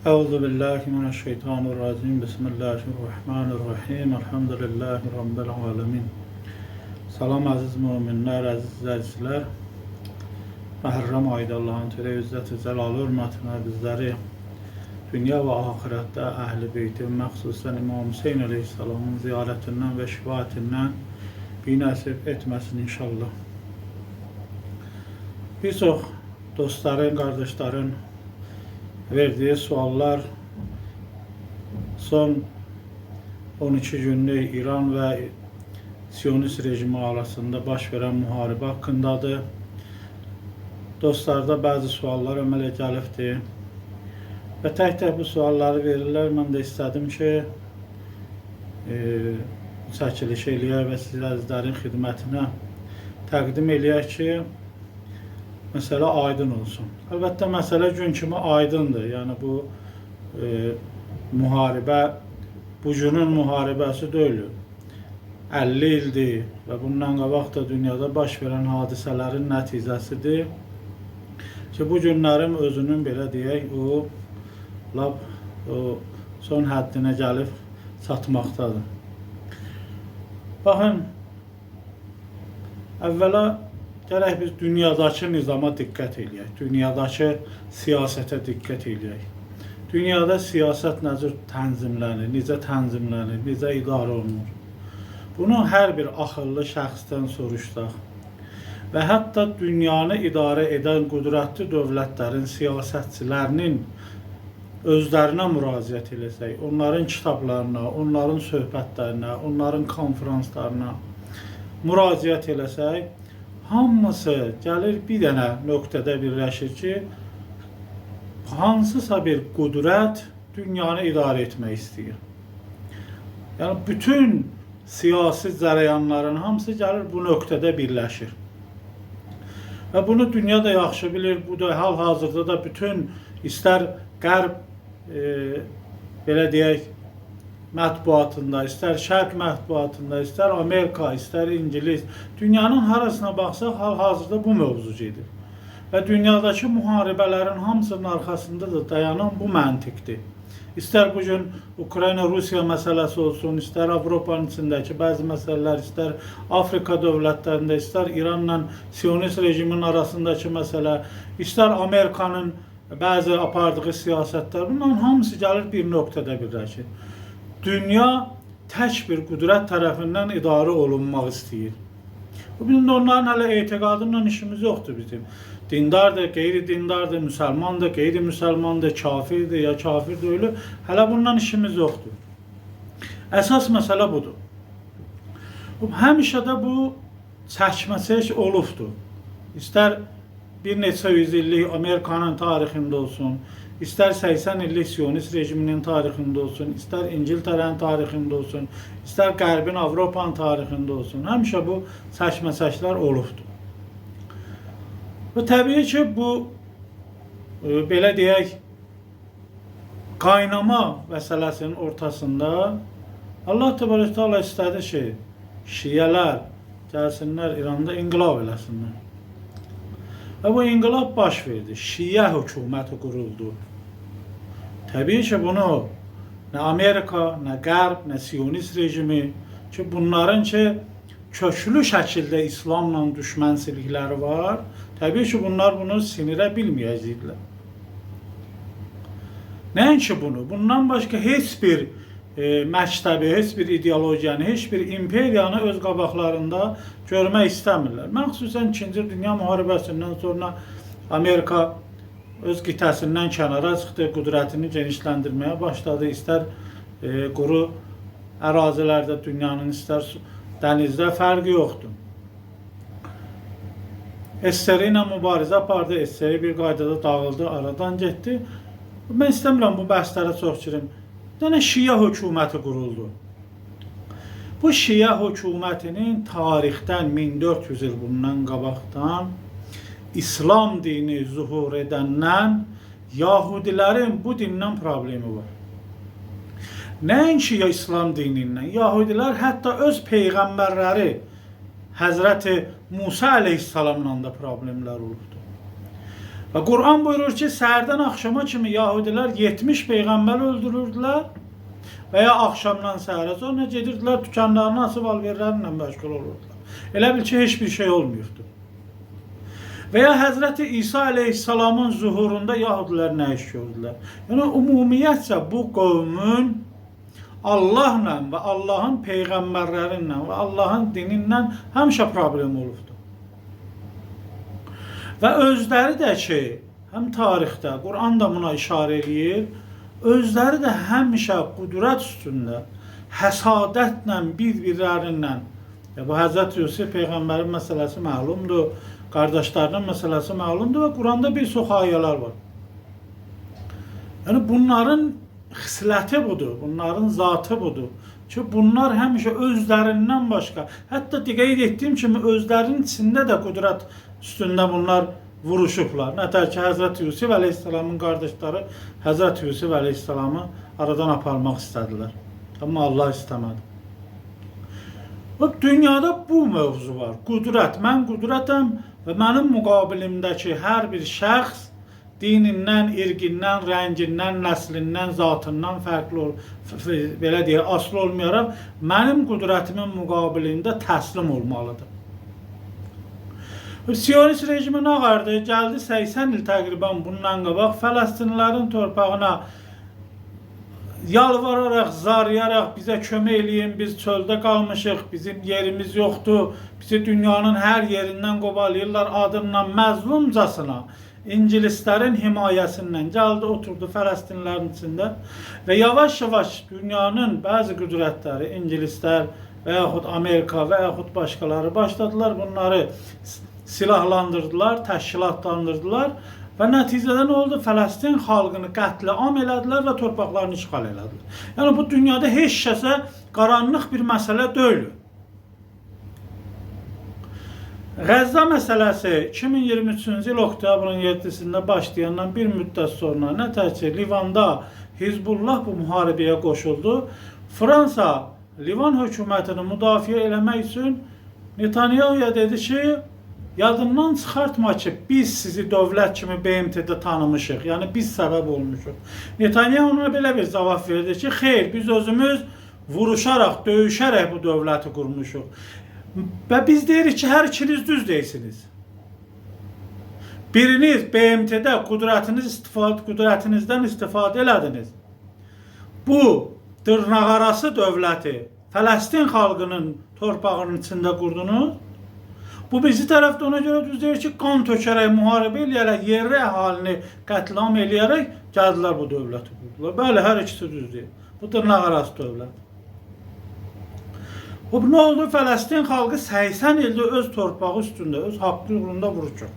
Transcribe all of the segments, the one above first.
Euzu billahi mineşşeytanirracim. Bismillahirrahmanirrahim. Elhamdülillahi rabbil alamin. Salam əziz möminlər, əziz izləyicilər. Məhərrəm ayında Allahın tərə izzəti cəlalı hörmətinə bizləri dünya və axirətdə əhl-i beytin, məxsusən İmam Hüseyin əleyhissalamın ziyarətindən və şifaətindən binəsib etməsin inşallah. Bir çox dostların, qardaşların verdiyi suallar son 12 günlük İran və Siyonist rejimi arasında baş verən müharibə haqqındadır. Dostlarda bəzi suallar əmələ gəlibdir. Və tək-tək bu sualları verirlər. Mən də istədim ki, çəkiliş eləyək və siz əzizlərin xidmətinə təqdim eləyək ki, məsələ aydın olsun. Əlbəttə, məsələ gün kimi aydındır. Yəni bu müharibə bugünün müharibəsi deyil. 50 ildir və bundan qabaq da dünyada baş verən hadisələrin nəticəsidir ki, bu günlərin özünün belə deyək, o lap o son həddinə gəlib çatmaqdadır. Baxın, əvvəla gərək biz dünyadakı nizama diqqət eləyək, dünyadakı siyasətə diqqət eləyək. Dünyada siyasət nə cür tənzimlənir, necə tənzimlənir, necə idarə olunur? Bunu hər bir axıllı şəxsdən soruşsaq və hətta dünyanı idarə edən qüdrətli dövlətlərin siyasətçilərinin özlərinə müraciət eləsək, onların kitablarına, onların söhbətlərinə, onların konfranslarına müraciət eləsək, hamısı gəlir bir dənə nöqtədə birləşir ki, hansısa bir qüdrət dünyanı idarə etmək istəyir. Yəni bütün siyasi cərəyanların hamısı gəlir bu nöqtədə birləşir. Və bunu dünya da yaxşı bilir. Bu da hal-hazırda da bütün istər Qərb belə deyək mətbuatında, istər Şərq mətbuatında, istər Amerika, istər İngilis, dünyanın harasına baxsaq hal-hazırda bu mövzu gedir. Və dünyadakı müharibələrin hamısının arxasında da dayanan bu məntiqdir. İstər bu gün Ukrayna-Rusiya məsələsi olsun, istər Avropanın içindəki bəzi məsələlər, istər Afrika dövlətlərində, istər İranla Siyonist rejimin arasındakı məsələ, istər Amerikanın bəzi apardığı siyasətlər, bunların hamısı gəlir bir nöqtədə birləşir. Dünya tək bir qüdrət tərəfindən idarə olunmaq istəyir. Bu bizim də onların hələ etiqadıyla işimiz yoxdur bizim. Dindardır, qeyri-dindardır, müsəlmandır, qeyri-müsəlmandır, kafirdir ya kafir deyil. Hələ bundan işimiz yoxdur. Əsas məsələ budur. Həmişə də bu çəkməçək olubdur. İstər bir neçə yüz illik Amerikanın tarixində olsun, istər 80 illik Siyonist rejiminin tarixində olsun, istər İngiltərənin tarixində olsun, istər Qərbin, Avropanın tarixində olsun. Həmişə bu çəkməçəklər olubdur. Və təbii ki, bu belə deyək, qaynama məsələsinin ortasında Allah Təbarək Təala istədi ki, şiələr gəlsinlər İranda inqilab eləsinlər. Və bu inqilab baş verdi. Şiə hökuməti quruldu. Təbii ki, bunu nə Amerika, nə Qərb, nə Siyonist rejimi ki, bunların ki, köklü şəkildə İslamla düşmənçilikləri var. Təbii ki, bunlar bunu sinirə bilməyəcəkdilər. Nəinki bunu, bundan başqa heç bir məktəbi, heç bir ideologiyanı, heç bir imperiyanı öz qabaqlarında görmək istəmirlər. Mən xüsusən İkinci Dünya müharibəsindən sonra Amerika öz qitəsindən kənara çıxdı, qüdrətini genişləndirməyə başladı. İstər quru ərazilərdə dünyanın, istər dənizdə fərqi yoxdur. SSR ilə mübarizə apardı, SSR bir qaydada dağıldı, aradan getdi. Mən istəmirəm bu bəhslərə çox girim. Dənə şiə hökuməti quruldu. Bu şiə hökumətinin tarixdən 1400 il bundan qabaqdan İslam dini zuhur edəndən Yahudilərin bu dindən problemi var. Nəinki ya İslam dinindən, Yahudilər hətta öz peyğəmbərləri Həzrəti Musa əleyhissalamla da problemlər olubdur. Və Quran buyurur ki, səhərdən axşama kimi yahudilər 70 peyğəmbər öldürürdülər və ya axşamdan səhərə, sonra gedirdilər dükanlarını açıb alverlərlə məşğul olurdular. Elə bil ki, heç bir şey olmuyurdu. Və ya Həzrəti İsa əleyhissalamın zuhurunda yahudilər nə iş gördülər? Yəni, ümumiyyətcə bu qövmün Allahla və Allahın peyğəmbərlərinlə və Allahın dininlə həmişə problem olubdur. Və özləri də ki, həm tarixdə, Quran da buna işarə eləyir, özləri də həmişə qüdrət üstündə, həsadətlə, bir-birlərindən, ya bu Həzrət Yusuf peyğəmbərin məsələsi məlumdur, qardaşlarının məsələsi məlumdur və Quranda bir çox ayələr var. Yəni, bunların xisləti budur, bunların zatı budur ki, bunlar həmişə özlərindən başqa, hətta qeyd etdiyim kimi özlərinin içində də qüdrət üstündə bunlar vuruşublar. Nətər ki, Həzrət Yusuf əleyhissalamın qardaşları Həzrət Yusuf əleyhissalamı aradan aparmaq istədilər. Amma Allah istəmədi. Dünyada bu mövzu var. Qüdrət. Mən qüdrətəm və mənim müqabilimdəki hər bir şəxs dinindən, irqindən, rəngindən, nəslindən, zatından fərqli, belə deyək, asılı olmayaraq mənim qüdrətimin müqabilində təslim olmalıdır. Siyonist rejimi nə vardı? Gəldi 80 il təqribən bundan qabaq Fələstinlilərin torpağına yalvararaq, zarıyaraq bizə kömək eləyin, biz çöldə qalmışıq, bizim yerimiz yoxdur, bizi dünyanın hər yerindən qovalayırlar adımla məzlumcasına İngilislərin himayəsindən gəldi, oturdu Fələstinlərin içində və yavaş-yavaş dünyanın bəzi qüdrətləri, İngilislər və yaxud Amerika və yaxud başqaları başladılar, bunları silahlandırdılar, təşkilatlandırdılar və nəticədə nə oldu? Fələstin xalqını qətlə am elədilər və torpaqlarını işğal elədilər. Yəni bu dünyada heç kəsə qaranlıq bir məsələ deyil. Qəzza məsələsi 2023-cü il oktyabrın 7-sində başlayandan bir müddət sonra nətər ki, Livanda Hizbullah bu müharibəyə qoşuldu. Fransa Livan hökumətini müdafiə eləmək üçün Netanyahuya dedi ki, yadından çıxartma ki, biz sizi dövlət kimi BMT-də tanımışıq, yəni biz səbəb olmuşuq. Netanyahu ona belə bir cavab verdi ki, xeyr, biz özümüz vuruşaraq, döyüşərək bu dövləti qurmuşuq. Və biz deyirik ki, hər ikiniz düz deyirsiniz. Biriniz BMT-də qüdrətinizdən istifadə elədiniz. Bu dırnaqarası dövləti Fələstin xalqının torpağının içində qurdunuz. Bu bizi tərəfdə ona görə düz deyir ki, qan tökərək, müharibə eləyərək, yerli əhalini qətlam eləyərək gəldilər bu dövləti qurdular. Bəli, hər ikisi düz deyir. Bu dırnaqarası dövlət. Bu nə oldu? Fələstin xalqı 80 ildir öz torpağı üstündə, öz haqqı uğrunda vuruşur.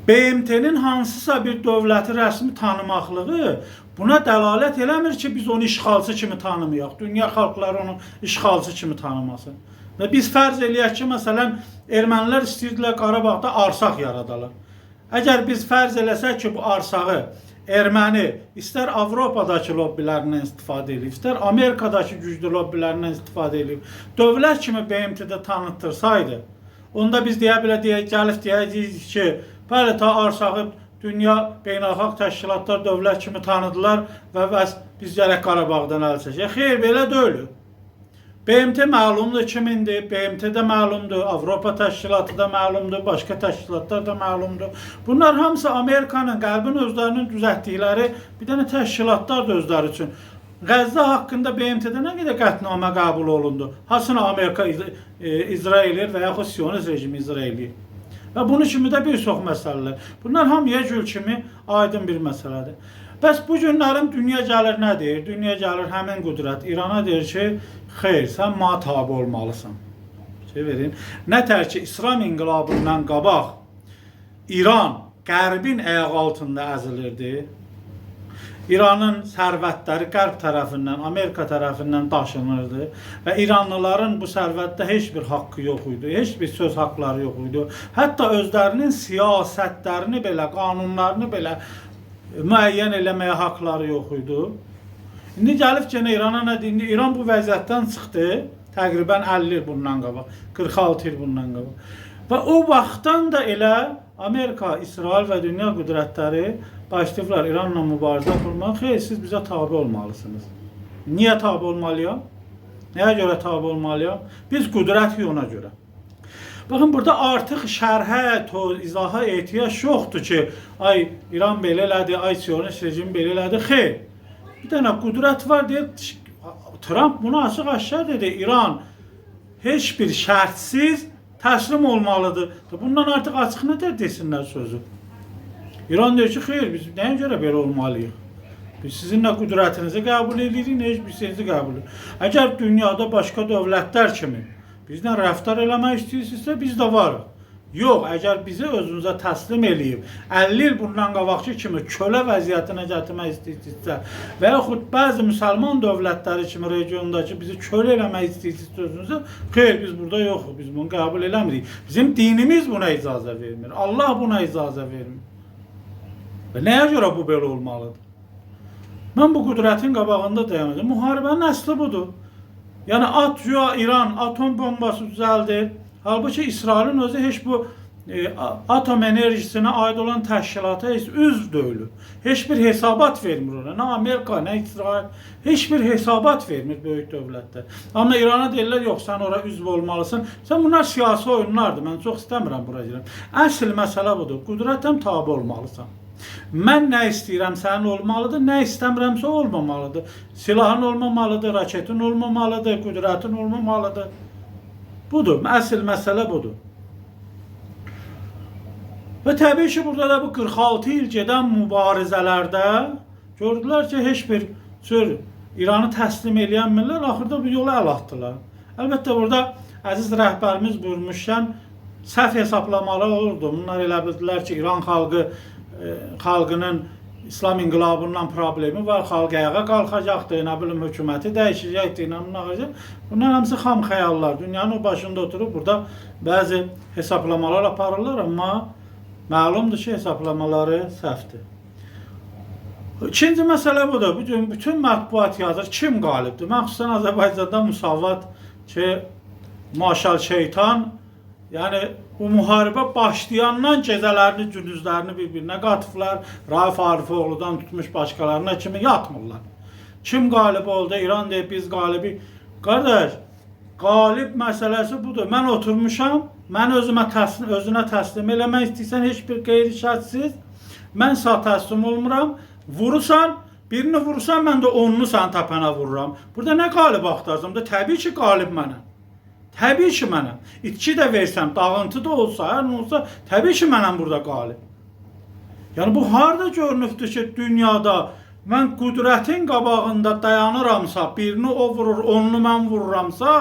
BMT-nin hansısa bir dövləti rəsmi tanımaqlığı buna dəlalət eləmir ki, biz onu işğalçı kimi tanımayaq. Dünya xalqları onu işğalçı kimi tanımasın. Və biz fərz eləyək ki, məsələn, ermənilər istəyirdilər Qarabağda arsaq yaradalar. Əgər biz fərz eləsək ki, bu arsağı erməni istər Avropadakı lobbilərindən istifadə edib, istər Amerikadakı güclü lobbilərindən istifadə edib, dövlət kimi BMT-də tanıtdırsaydı, onda biz deyə bilə deyə gəlib deyəcəyik ki, bəli, ta arsağı dünya beynəlxalq təşkilatlar dövlət kimi tanıdılar və bəs biz gərək Qarabağdan əl çəkək. Xeyr, belə deyil. BMT məlumdur kimindir, BMT də məlumdur, Avropa təşkilatı da məlumdur, başqa təşkilatlar da məlumdur. Bunlar hamısı Amerikanın, Qərbin özlərinin düzəltdikləri bir dənə təşkilatlar da özləri üçün. Qəzza haqqında BMT-də nə qədər qətnamə qəbul olundu? Hasına Amerika icra eləyir və yaxud Siyonist rejimi icra eləyir. Və bunun kimi də bir çox məsələlər. Bunlar hamıya gül kimi aydın bir məsələdir. Bəs bu günlərin dünya gəlir nə deyir? Dünya gəlir həmin qüdrət İrana deyir ki, xeyr, sən mənə tabe olmalısan. Şey verin. Nətər ki, İslam inqilabından qabaq İran Qərbin ayaq altında əzilirdi. İranın sərvətləri Qərb tərəfindən, Amerika tərəfindən daşınırdı və İranlıların bu sərvətdə heç bir haqqı yox idi, heç bir söz haqqları yox idi. Hətta özlərinin siyasətlərini belə, qanunlarını belə müəyyən eləməyə haqları yox idi. İndi gəlib yenə İrana nə deyir? İndi İran bu vəziyyətdən çıxdı. Təqribən 50 il bundan qabaq, 46 il bundan qabaq. Və o vaxtdan da elə Amerika, İsrail və dünya qüdrətləri başlayıblar İranla mübarizə aparmağa. Xeyr, siz bizə tabe olmalısınız. Niyə tabe olmalıyam? Nəyə görə tabe olmalıyam? Biz qüdrətiyik ona görə. Baxın, burada artıq şərhə, izaha ehtiyac yoxdur ki, ay İran belə elədi, ay Siyonist rejim belə elədi. Xeyr. Bir dənə qüdrət var deyə Tramp bunu açıq-aşkar dedi. İran heç bir şərtsiz təslim olmalıdır. Bundan artıq açıq nə desinlər sözü? İran deyir ki, xeyr, biz nəyə görə belə olmalıyıq? Biz sizin nə qüdrətinizi qəbul edirik, nə heç bir şeyinizi qəbul edirik. Əgər dünyada başqa dövlətlər kimi bizlə rəftar eləmək istəyirsinizsə, biz də varıq. Yox, əgər bizi özünüzə təslim eləyib, 50 il bundan qabaqki kimi kölə vəziyyətinə gətirmək istəyirsinizsə və yaxud bəzi müsəlman dövlətləri kimi regiondakı bizi kölə eləmək istəyirsinizsə özünüzə, xeyr, biz burada yoxuq, biz bunu qəbul eləmirik. Bizim dinimiz buna icazə vermir, Allah buna icazə vermir. Və nəyə görə bu belə olmalıdır? Mən bu qüdrətin qabağında dayanacağam. Müharibənin əsli budur. Yəni, İran atom bombası düzəldir. Halbuki İsrailin özü heç bu atom enerjisinə aid olan təşkilata heç üzv deyil. Heç bir hesabat vermir ona. Nə Amerika, nə İsrail heç bir hesabat vermir böyük dövlətlər. Amma İrana deyirlər, yox, sən ora üzv olmalısan. Sən bunlar siyasi oyunlardır. Mən çox istəmirəm bura girəm. Əsl məsələ budur. Qüdrətəm tabe olmalısan. Mən nə istəyirəm sənin olmalıdır, nə istəmirəmsə olmamalıdır. Silahın olmamalıdır, raketin olmamalıdır, qüdrətin olmamalıdır. Budur, əsl məsələ budur. Və təbii ki, burada da bu 46 il gedən mübarizələrdə gördülər ki, heç bir cür İranı təslim eləyənmirlər, axırda bu yola əl atdılar. Əlbəttə, burada əziz rəhbərimiz buyurmuşkən, səhv hesablamalar olurdu. Bunlar elə bildilər ki, İran xalqının İslam inqilabından problemi var, xalq ayağa qalxacaqdır, nə bilim, hökuməti dəyişəcəkdir, nə bilim, bunlar hamısı xam xəyallar. Dünyanın o başında oturub burada bəzi hesablamalar aparırlar, amma məlumdur ki, hesablamaları səhvdir. İkinci məsələ budur. Bugün bütün mətbuat yazır, kim qalibdir? Mən xüsusən Azərbaycanda müsavat ki, maşal şeytan, yəni bu müharibə başlayandan gecələrini, gündüzlərini bir-birinə qatıblar. Raif Arifoğlu'dan tutmuş başqalarına kimi yatmırlar. Kim qalib oldu? İran deyib, biz qalibi. Qardaş, qalib məsələsi budur. Mən oturmuşam, mən özünə təslim eləmək istəyirsən heç bir qeyri-şərtsiz. Mən sağ təslim olmuram. Vurursan, birini vurursan, mən də onunu sənin təpənə vururam. Burada nə qalib axtarsan? Burada təbii ki, qalib mənəm. Təbii ki, mənəm. İtki də versəm, dağıntı da olsa, hər nə olsa, təbii ki, mənəm burada qalib. Yəni, bu harada görünübdür ki, dünyada mən qüdrətin qabağında dayanıramsa, birini o vurur, onunu mən vururamsa,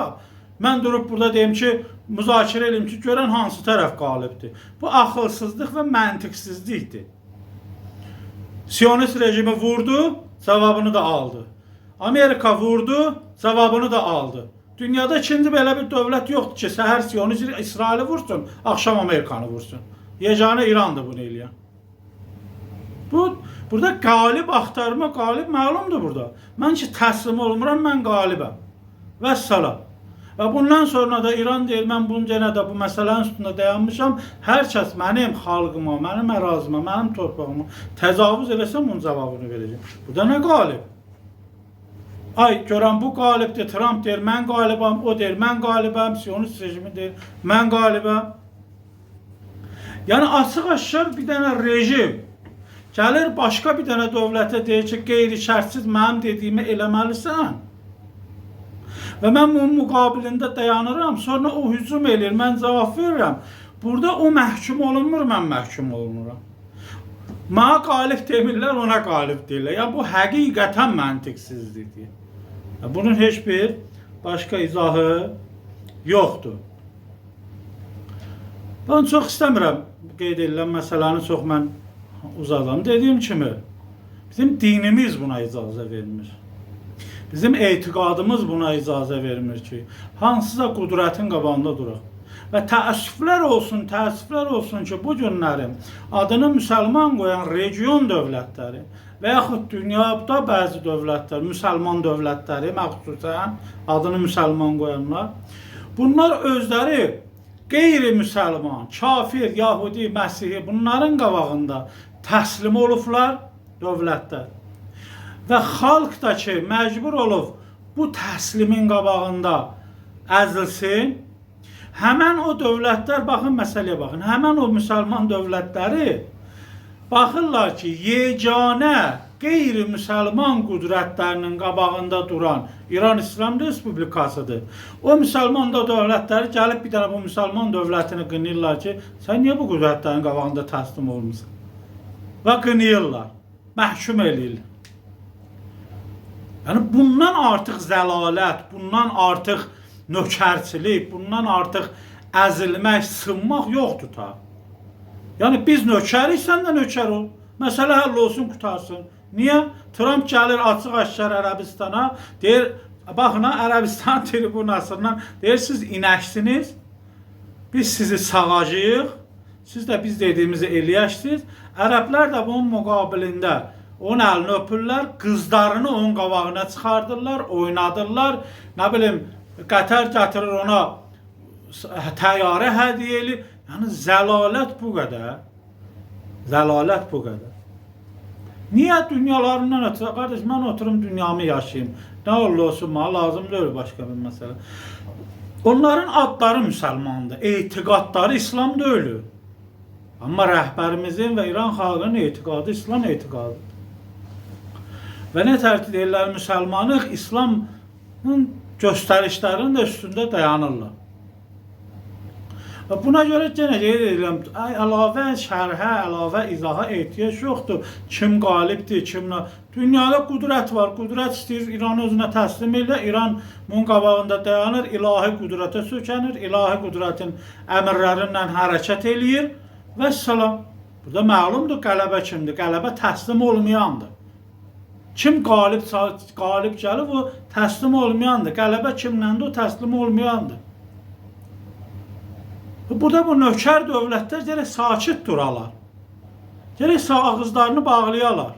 mən durub burada deyim ki, müzakirə edeyim ki, görən hansı tərəf qalibdir. Bu axılsızlıq və məntiqsizlikdir. Siyonist rejimi vurdu, cavabını da aldı. Amerika vurdu, cavabını da aldı. Dünyada ikinci belə bir dövlət yoxdur ki, səhər Siyonist İsraili vursun, axşam Amerikanı vursun. Yeganə İrandır bunu eləyən. Burada qalib axtarma, qalib məlumdur burada. Mən ki təslim olmuram, mən qalibəm. Vəssalam. Və bundan sonra da İran deyir, mən bunu yenə də bu məsələnin üstündə dayanmışam. Hər kəs mənim xalqıma, mənim ərazimə, mənim torpağıma təcavüz eləsə, bunun cavabını verəcəm. Burada nə qalib? Ay, görən bu qalibdir, Tramp deyir, mən qalibəm, o deyir, mən qalibəm, Siyonist rejimi deyir, mən qalibəm. Yəni, açıq-aşkar bir dənə rejim gəlir başqa bir dənə dövlətə deyir ki, qeyri-şərtsiz mənim dediyimi eləməlisən. Və mən bunun müqabilində dayanıram, sonra o hücum eləyir, mən cavab verirəm. Burada o məhkum olunmur, mən məhkum olunuram. Mənə qalib demirlər, ona qalib deyirlər. Yəni, bu həqiqətən məntiqsizlikdir. Bunun heç bir başqa izahı yoxdur. Mən çox istəmirəm qeyd edilən məsələni çox mən uzadam. Dediyim kimi, bizim dinimiz buna icazə vermir. Bizim etiqadımız buna icazə vermir ki, hansısa qüdrətin qabağında duraq. Və təəssüflər olsun, təəssüflər olsun ki, bu günlərin adını müsəlman qoyan region dövlətləri və yaxud dünyada bəzi dövlətlər, müsəlman dövlətləri, məxsusən adını müsəlman qoyanlar, bunlar özləri qeyri-müsəlman, kafir, yahudi, məsihi bunların qabağında təslim olublar dövlətlər. Və xalq da ki, məcbur olub bu təslimin qabağında əzilsin, həmən o dövlətlər, baxın məsələyə baxın, həmən o müsəlman dövlətləri baxırlar ki, yeganə qeyri-müsəlman qüdrətlərinin qabağında duran İran İslam Respublikasıdır. O müsəlman da dövlətləri gəlib bir dənə bu müsəlman dövlətini qınayırlar ki, sən niyə bu qüdrətlərin qabağında təslim olmusan? Və qınayırlar, məhkum eləyirlər. Yəni bundan artıq zəlalət, bundan artıq nökərçilik, bundan artıq əzilmək, sınmaq yoxdur ta. Yəni biz nökərik, sən də nökər ol. Məsələ həll olsun, qurtarsın. Niyə? Tramp gəlir açıq-aşkar Ərəbistana, deyir, baxın ha, Ərəbistan tribunasından deyir, siz inəksiniz, biz sizi sağacağıq, siz də biz dediyimizi eləyəksiniz. Ərəblər də bunun müqabilində onun əlini öpürlər, qızlarını onun qabağına çıxardırlar, oynadırlar. Nə bilim, Qətər gətirir ona təyyarə hədiyyə eləyir. Yəni zəlalət bu qədər. Zəlalət bu qədər. Niyə dünyalarından ötürü? Qardaş, mən oturum dünyamı yaşayayım. Nə olur olsun, mənə lazım deyil başqa bir məsələ. Onların adları müsəlmandır, etiqadları İslam deyil. Amma rəhbərimizin və İran xalqının etiqadı İslam etiqadıdır. Və nə tər ki deyirlər müsəlmanıq, İslamın göstərişlərinin də üstündə dayanırlar. Və buna görə yenə qeyd edirəm, əlavə şərhə, əlavə izaha ehtiyac yoxdur. Kim qalibdir, kim nə. Dünyada qüdrət var. Qüdrət istəyir İranı özünə təslim elə. İran bunun qabağında dayanır, ilahi qüdrətə sökənir, ilahi qüdrətin əmrləri ilə hərəkət eləyir və salam. Burada məlumdur qələbə kimdir? Qələbə təslim olmayandır. Kim qalib gəlib, o təslim olmayandır. Qələbə kimləndir, o təslim olmayandır. Burada bu nökər dövlətlər gərək sakit duralar. Gərək ağızlarını bağlayalar.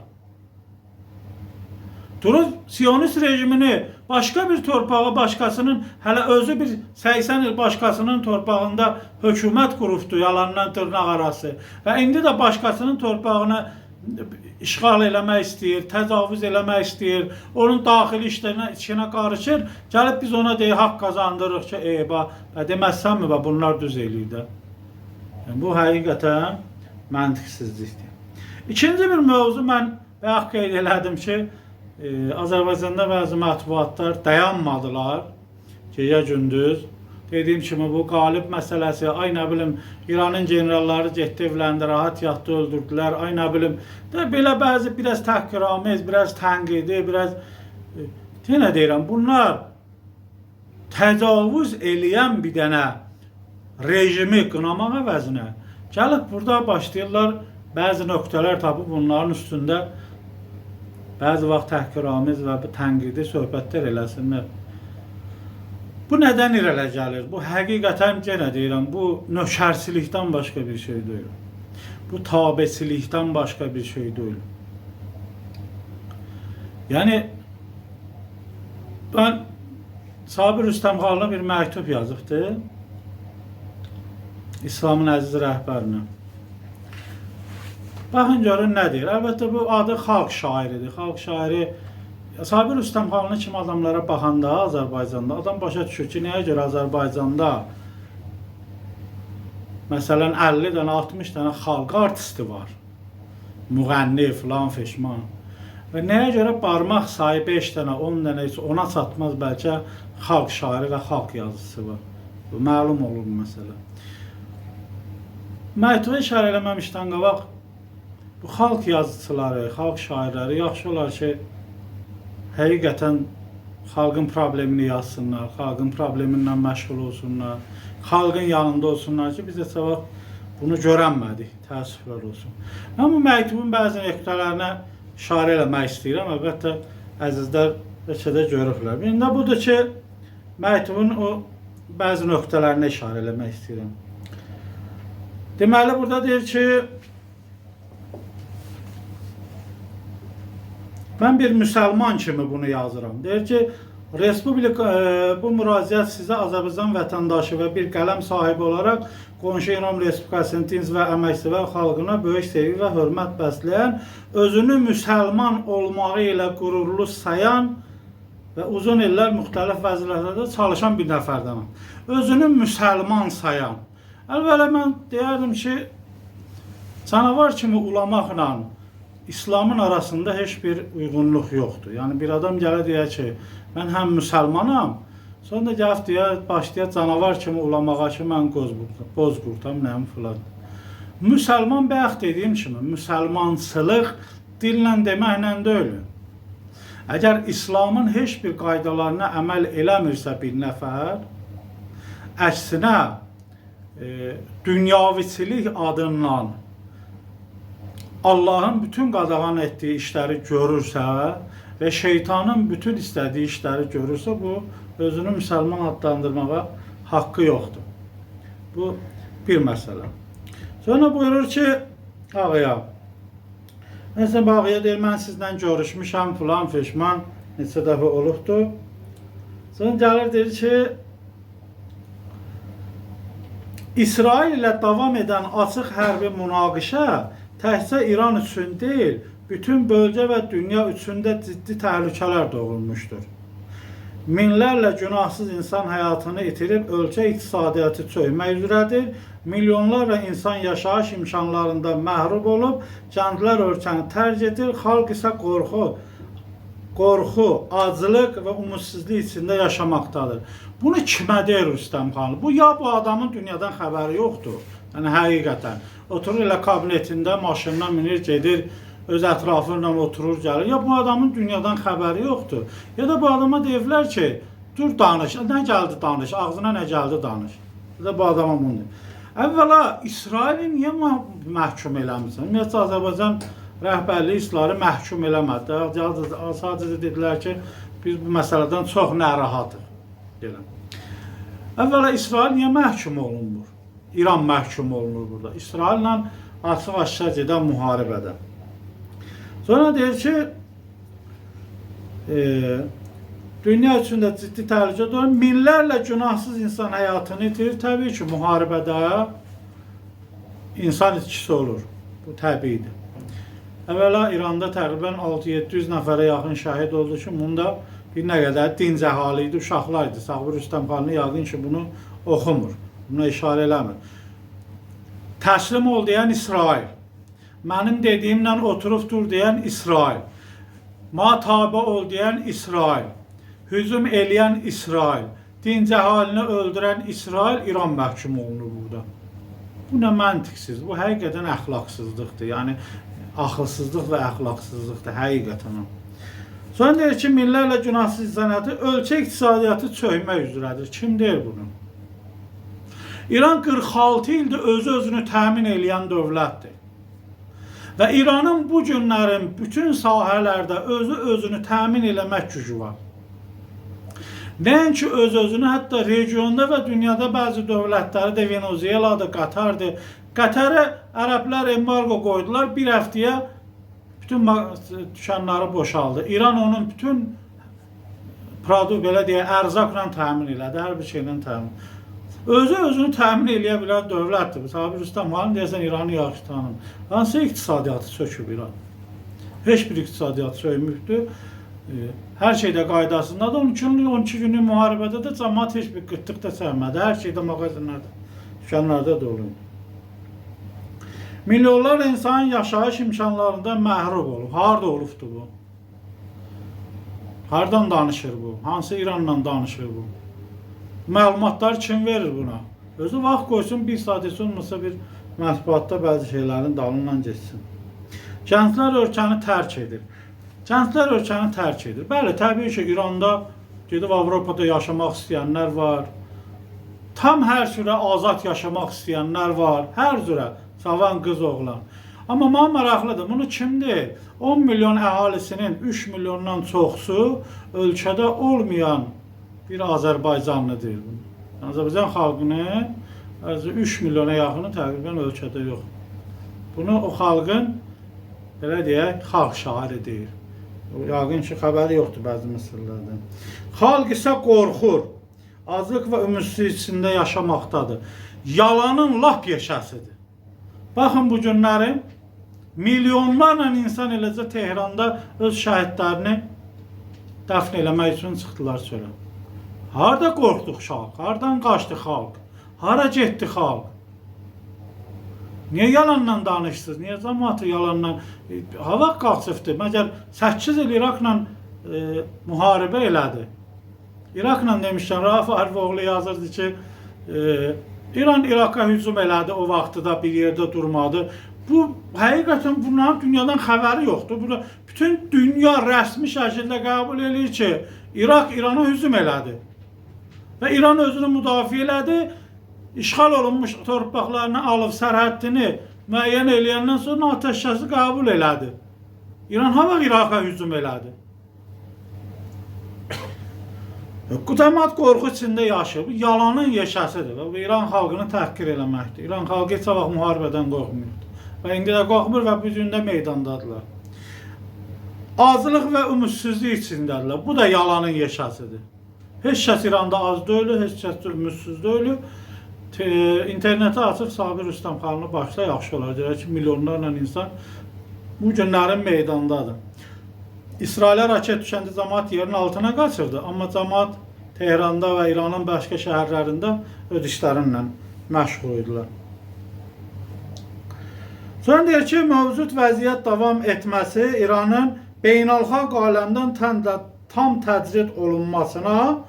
Durub Siyonist rejimini başqa bir torpağı başqasının, hələ özü bir 80 il başqasının torpağında hökumət qurubdu yalandan dırnaq arası. Və indi də başqasının torpağını işğal eləmək istəyir, təcavüz eləmək istəyir, onun daxili işlərinə içinə qarışır. Gəlib biz ona deyir, haqq qazandırırıq ki, deməzsənmi, bunlar düz eləyir də. Yəni, bu həqiqətən məntiqsizlikdir. İkinci bir mövzu mən bayaq qeyd elədim ki, Azərbaycanda bəzi mətbuatlar dayanmadılar gecə gündüz. Dediyim kimi bu qalib məsələsi, ay nə bilim İranın generalları getdi evləndi, rahat yatdı, öldürdülər, ay nə bilim. də belə bəzi biraz təhqiramiz, biraz tənqidi, biraz yenə deyirəm, bunlar təcavüz eləyən bir dənə rejimi qınamaq əvəzinə gəlib burada başlayırlar bəzi nöqtələr tapıb bunların üstündə bəzi vaxt təhqiramiz və tənqidi söhbətlər eləsinlər. Bu nədən irələ gəlir? Bu həqiqətən yenə deyirəm, bu nökərçilikdən başqa bir şey deyil. Bu tabeçilikdən başqa bir şey deyil. Yəni mən Sabir Rüstəmxanlı bir məktub yazıbdı İslamın əziz rəhbərinə. Baxın görün nə deyir. Əlbəttə bu adı xalq şairidir. Xalq şairi Sabir Rüstəmxanlı kimi adamlara baxanda Azərbaycanda adam başa düşür ki, nəyə görə Azərbaycanda məsələn 50 dənə, 60 dənə xalq artisti var. Müğənni filan feşman. Və nəyə görə barmaq sayı 5 dənə, 10 dənə heç ona çatmaz bəlkə xalq şairi və xalq yazıcısı var. Bu məlum olur bu məsələ. Məktuba işarə eləməmişdən qabaq bu xalq yazıçıları, xalq şairləri yaxşı olar ki, həqiqətən xalqın problemini yazsınlar, xalqın problemindən məşğul olsunlar, xalqın yanında olsunlar ki, biz heç vaxt bunu görənmədik, təəssüflər olsun. Mən bu məktubun bəzi nöqtələrinə işarə eləmək istəyirəm. Əlbəttə, əzizlər bəlkə də görüblər. İndi budur ki, məktubun o bəzi nöqtələrinə işarə eləmək istəyirəm. Deməli, burada deyir ki, mən bir müsəlman kimi bunu yazıram. Deyir ki, Respublika bu müraciət sizə Azərbaycan vətəndaşı və bir qələm sahibi olaraq qonşu İran Respublikasının dinc və əməksevər xalqına böyük sevgi və hörmət bəsləyən, özünü müsəlman olmağı ilə qürurlu sayan və uzun illər müxtəlif vəzifələrdə çalışan bir nəfərdənəm. Özünü müsəlman sayan. Əvvəla mən deyərdim ki, canavar kimi ulamaqla İslamın arasında heç bir uyğunluq yoxdur. Yəni bir adam gələ deyə ki, mən həm müsəlmanam, sonra da gəlib deyə başlaya canavar kimi ulamağa ki, mən boz qurdam, nəyim filan. Müsəlman bayaq dediyim kimi, müsəlmançılıq dillə deməklə deyil. Əgər İslamın heç bir qaydalarına əməl eləmirsə bir nəfər, əksinə dünyaviçilik adından Allahın bütün qadağan etdiyi işləri görürsə və şeytanın bütün istədiyi işləri görürsə, bu özünü müsəlman adlandırmağa haqqı yoxdur. Bu bir məsələ. Sonra buyurur ki, ağaya, məsələn, ağaya deyir, mən sizlə görüşmüşəm, filan, fişman, neçə dəfə olubdur. Sonra gəlir, deyir ki, İsrail ilə davam edən açıq hərbi münaqişə təkcə İran üçün deyil, bütün bölgə və dünya üçün də ciddi təhlükələr doğurmuşdur. Minlərlə günahsız insan həyatını itirib, ölkə iqtisadiyyatı çökmək üzrədir. Milyonlarla insan yaşayış imkanlarından məhrum olub, kəndlər ölkəni tərk edir, xalq isə qorxu, aclıq və ümidsizlik içində yaşamaqdadır. Bunu kimə deyir Rüstəm xanım? Bu ya bu adamın dünyadan xəbəri yoxdur. Yəni həqiqətən. Oturur elə kabinetində, maşından minir, gedir, öz ətrafı ilə oturur, gəlir. Ya bu adamın dünyadan xəbəri yoxdur. Ya da bu adama deyiblər ki, dur danış, nə gəldi danış, ağzına nə gəldi danış. Ya da bu adama bunu deyir. Əvvəla İsraili niyə məhkum eləmirsən? Ümumiyyətcə Azərbaycan rəhbərliyi İsraili məhkum eləmədi. Sadəcə dedilər ki, biz bu məsələdən çox narahatıq. Deyirəm. Əvvəla İsrail niyə məhkum olunmur? İran məhkum olunur burada. İsraillə açıq-aşkar gedən müharibədə. Sonra deyir ki, dünya üçün də ciddi təhlükə doğurur. Minlərlə günahsız insan həyatını itirir. Təbii ki, müharibədə insan itkisi olur. Bu təbiidir. Əvvəla İranda təqribən 6-700 nəfərə yaxın şəhid oldu ki, bunda bir nə qədər dinc əhali idi, uşaqlar idi. Sabir Rüstəm xanım yəqin ki, bunu oxumur, buna işarə eləmir. Təslim ol deyən İsrail, mənim dediyimlə oturub dur deyən İsrail, ma tabe ol deyən İsrail, hücum eləyən İsrail, dinc əhalini öldürən İsrail, İran məhkum olunur burada. Bu nə məntiqsiz, bu həqiqətən əxlaqsızlıqdır. Yəni axılsızlıq və əxlaqsızlıqdır həqiqətən. Sonra deyir ki, minlərlə günahsız insan həyatı, ölkə iqtisadiyyatı çökmək üzrədir. Kim deyir bunu? İran 46 ildir özü-özünü təmin eləyən dövlətdir. Və İranın bu günlərin bütün sahələrdə özü-özünü təmin eləmək gücü var. Nəinki öz-özünü, hətta regionda və dünyada bəzi dövlətləri də Venezueladır, Qatardır. Qətərə ərəblər embargo qoydular, bir həftəyə bütün dükanları boşaldı. İran onun bütün produkt, belə deyək, ərzaqla təmin elədi, hər bir şeylə təmin. Özü özünü təmin eləyə bilən dövlətdir. Sabir Rüstəm xanım deyəsən İranı yaxşı tanımır. Hansı iqtisadiyyatı söküb İran? Heç bir iqtisadiyyat sökmübdür. Hər şeydə qaydasındadır. 12 günlük müharibədə də cəmaət heç bir qıtlıq da çəkmədi. Hər şeydə mağazinlərdə, dükanlarda dolu idi. Milyonlarla insanın yaşayış imkanlarından məhrum olub. Harda olubdur bu? Hardan danışır bu? Hansı İranla danışır bu? Məlumatlar kim verir buna? Özü vaxt qoysun, bir saat heç olmasa bir mətbuatda bəzi şeylərin dalından getsin. Gənclər ölkəni tərk edir. Gənclər ölkəni tərk edir. Bəli, təbii ki, İranda gedib Avropada yaşamaq istəyənlər var. Tam hər cürə azad yaşamaq istəyənlər var. Hər cürə. Cavan qız oğlan. Amma mənə maraqlıdır. Bunu kim deyir? 10 milyon əhalisinin 3 milyondan çoxsu ölkədə olmayan bir Azərbaycanlı deyir bunu. Azərbaycan xalqının 3 milyona yaxını təqribən ölkədə yox. Bunu o xalqın, belə deyək, xalq şairi deyir. Yəqin ki, xəbəri yoxdur bəzi məsələlərdən. Xalq isə qorxur. Azlıq və ümidsizlik içində yaşamaqdadır. Yalanın lap yeşəsidir. Baxın bu günləri milyonlarla insan eləcə Tehranda öz şəhidlərini dəfn eləmək üçün çıxdılar çölə. Harda qorxdu xalq? Hardan qaçdı xalq? Hara getdi xalq? Niyə yalanla danışsınız? Niyə cəmaatı yalanla? Hava qaçıbdır. Məgər 8 il İraqla müharibə elədi. İraqla demişkən Rauf Arifoğlu yazırdı ki, İran İraqa hücum elədi, o vaxtı da bir yerdə durmadı. Bu həqiqətən bunların dünyadan xəbəri yoxdur. Burada bütün dünya rəsmi şəkildə qəbul eləyir ki, İraq İrana hücum elədi. Və İran özünü müdafiə elədi. İşğal olunmuş torpaqlarını alıb sərhəddini müəyyən eləyəndən sonra atəşkəsi qəbul elədi. İran ha vaxt İraqa hücum elədi? Cəmaət qorxu içində yaşayır. Bu yalanın yeşəsidir və bu İran xalqını təhqir eləməkdir. İran xalqı heç vaxt müharibədən qorxmuyubdur. Və indi də qorxmur və bu gün də meydandadılar. Azlıq və ümidsizlik içindədirlər. Bu da yalanın yeşəsidir. Heç kəs İranda az deyil, heç kəs ümidsiz deyil. İnterneti açıb Sabir Rüstəmxanlı başla yaxşı olar. Deyir ki, milyonlarla insan bu günlərin meydandadır. İsrailə raket düşəndə cəmaət yerin altına qaçırdı. Amma cəmaət Tehranda və İranın başqa şəhərlərində öz işlərinlə məşğul idilər. Sonra deyir ki, mövcud vəziyyət davam etməsi İranın beynəlxalq aləmdən tam təcrid olunmasına,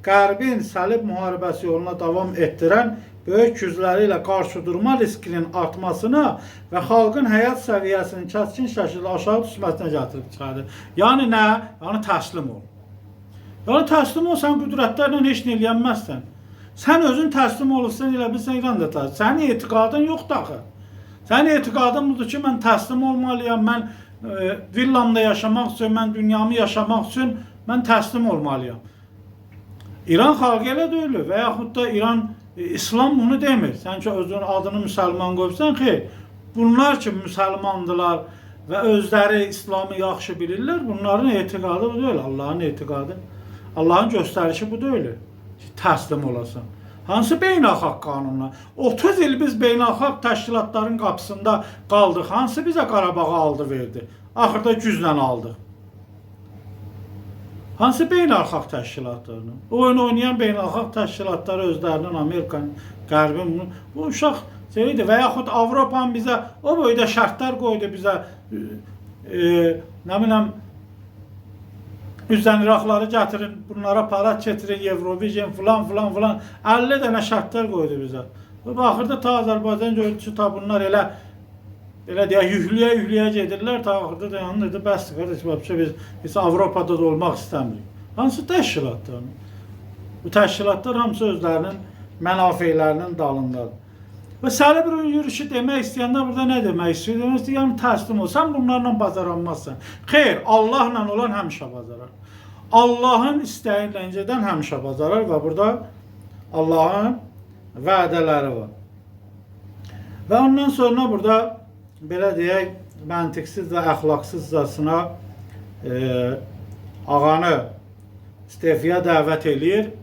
Qərbin səlib müharibəsi yoluna davam etdirən böyük gücləri ilə qarşı durma riskinin artmasına və xalqın həyat səviyyəsinin kəskin şəkildə aşağı düşməsinə gətirib çıxardır. Yəni nə? Yəni təslim ol. Yəni təslim ol, sən qüdrətlərlə heç nə eləyənməzsən. Sən özün təslim olursan, elə bilsən İran da təslim. Sənin etiqadın yoxdur axı. Sənin etiqadın budur ki, mən təslim olmalıyam, mən villamda yaşamaq üçün, mən dünyamı yaşamaq üçün mən təslim olmalıyam. İran xalqı elə deyil və yaxud da İran İslam bunu demir. Sən ki özünün adını müsəlman qoyubsan, xeyr. Bunlar ki müsəlmandılar və özləri İslamı yaxşı bilirlər, bunların etiqadı bu deyil, Allahın etiqadı. Allahın göstərişi bu deyil ki, təslim olasan. Hansı beynəlxalq qanunla? 30 il biz beynəlxalq təşkilatların qapısında qaldıq. Hansı bizə Qarabağı aldı verdi? Axırda güclə aldıq. Hansı beynəlxalq təşkilatlarını? Oyun oynayan beynəlxalq təşkilatları özlərinin Amerikanın, Qərbin bu uşaq şeydir və yaxud Avropanın bizə o boyda şərtlər qoydu bizə, nə biləm üzdən İraqları gətirin, bunlara para getirin, Eurovision filan filan filan 50 dənə şərtlər qoydu bizə. Və axırda ta Azərbaycan gördü ki, ta bunlar elə deyək, yüklüyə gedirlər, ta axırda dayanır, dedi, bəsdir qardaş, vəbşə biz heç Avropada da olmaq istəmirik. Hansı təşkilatlar? Bu təşkilatlar hamısı özlərinin mənafelərinin dalındadır. Və səlib yürüyüşü demək istəyəndə burada nə demək istəyir? Demək istəyir, yəni təslim ol, sən bunlarla bacaranmazsan. Xeyr, Allahla olan həmişə bacarar. Allahın istəyi ilə gedən həmişə bacarar və burada Allahın vədələri var. Və ondan sonra burada belə deyək, məntiqsiz və əxlaqsızcasına ağanı istefaya dəvət eləyir.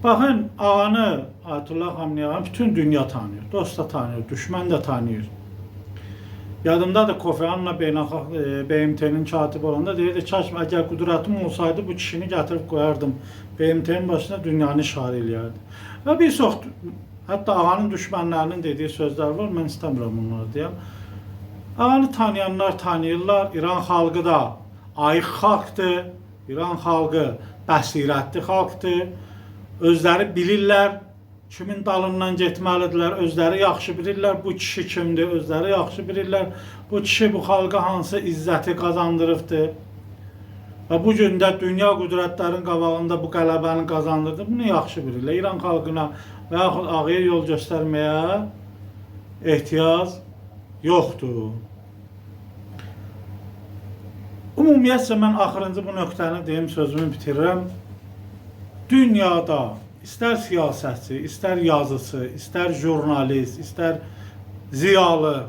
Baxın, ağanı, Ayətullah Xamenei ağanı bütün dünya tanıyır. Dost da tanıyır, düşmən də tanıyır. Yadımdadır, Kofi Annan beynəlxalq BMT-nin katibi olanda deyirdi, kaş əgər qüdrətim olsaydı bu kişini gətirib qoyardım BMT-nin başına, dünyanı işarə eləyərdi. Və bir çox, hətta ağanın düşmənlərinin dediyi sözlər var, mən istəmirəm bunları deyəm. Ağanı tanıyanlar tanıyırlar, İran xalqı da ayıq xalqdır, İran xalqı bəsirətli xalqdır. Özləri bilirlər kimin dalından getməlidirlər, özləri yaxşı bilirlər bu kişi kimdir, özləri yaxşı bilirlər bu kişi bu xalqa hansı izzəti qazandırıbdır. Və bu gün də dünya qüdrətlərin qabağında bu qələbəni qazandırdı, bunu yaxşı bilirlər. İran xalqına və yaxud ağaya yol göstərməyə ehtiyac yoxdur. Ümumiyyətcə mən axırıncı bu nöqtəni deyim, sözümü bitirirəm. Dünyada istər siyasətçi, istər yazıcı, istər jurnalist, istər ziyalı,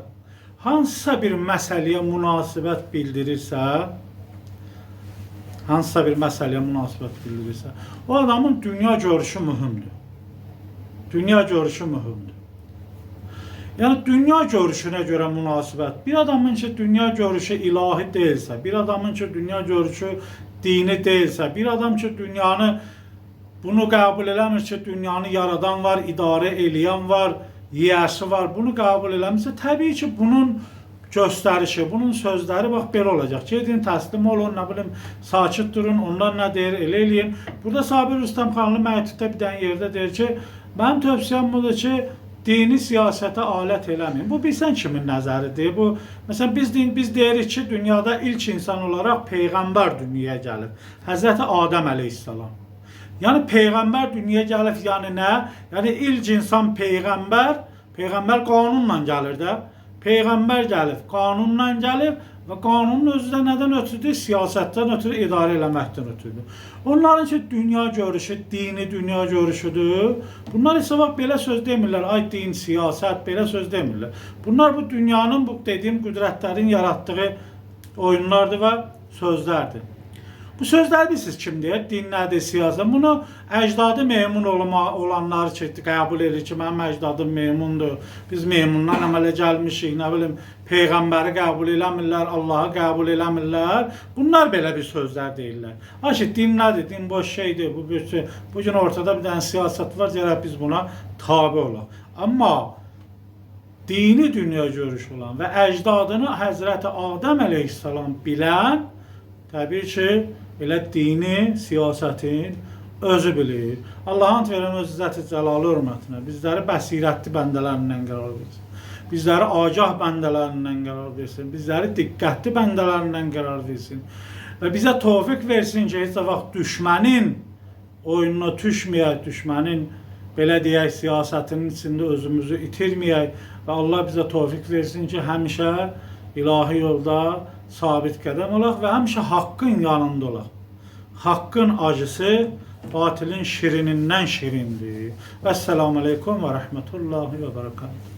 hansısa bir məsələyə münasibət bildirirsə, hansısa bir məsələyə münasibət bildirirsə, o adamın dünya görüşü mühümdür. Dünya görüşü mühümdür. Yəni dünya görüşünə görə münasibət. Bir adamın ki dünya görüşü ilahi deyilsə, bir adamın ki dünya görüşü dini deyilsə, bir adam ki dünyanı bunu qəbul eləmir ki, dünyanı yaradan var, idarə eləyən var, yiyəsi var. Bunu qəbul eləmirsə, təbii ki, bunun göstərişi, bunun sözləri bax belə olacaq. Gedin, təslim olun, nə bilim, sakit durun, onlar nə deyir, elə eləyin. Burada Sabir Rüstəmxanlı məktubda bir dənə yerdə deyir ki, mənim tövsiyəm budur ki, dini siyasətə alət eləməyin. Bu bilsən kimin nəzəridir? Bu məsələn biz deyirik ki, dünyada ilk insan olaraq peyğəmbər dünyaya gəlib. Həzrəti Adəm əleyhissalam. Yəni peyğəmbər dünyaya gəlib, yəni nə? Yəni ilk insan peyğəmbər, peyğəmbər qanunla gəlir də. Peyğəmbər gəlib, qanunla gəlib və qanunun özü də nədən ötrüdür? Siyasətdən ötrü, idarə eləməkdən ötrüdür. Onların ki dünya görüşü, dini dünya görüşüdür. Bunlar isə bax belə söz demirlər. Ay din, siyasət belə söz demirlər. Bunlar bu dünyanın bu dediyim qüdrətlərin yaratdığı oyunlardır və sözlərdir. Bu sözləri bilirsiniz kim deyir? Din nədir, siyasət? Bunu əcdadı meymun olanlar ki, qəbul edir ki, mənim əcdadım meymundur. Biz meymundan əmələ gəlmişik, nə bilim, peyğəmbəri qəbul eləmirlər, Allahı qəbul eləmirlər. Bunlar belə bir sözlər deyirlər. Ayşə, din nədir? Din boş şeydir. Bu bir şey. Bu gün ortada bir dənə siyasət var, gərək biz buna tabe olaq. Amma dini dünya görüşü olan və əcdadını Həzrəti Adəm əleyhissalam bilən, təbii ki, elə dini siyasətin özü bilir. Allahın verən öz izzəti cəlalı hörmətinə bizləri bəsirətli bəndələrindən qərar versin. Bizləri agah bəndələrindən qərar versin. Bizləri diqqətli bəndələrindən qərar versin. Və bizə tövfiq versin ki, heç vaxt düşmənin oyununa düşməyək, düşmənin belə deyək siyasətinin içində özümüzü itirməyək və Allah bizə tövfiq versin ki, həmişə ilahi yolda sabit qədəm olaq və həmişə haqqın yanında olaq. Haqqın acısı batilin şirinindən şirindir. Vəssalamu aleykum və rəhmətullahi və bərəkatuhu.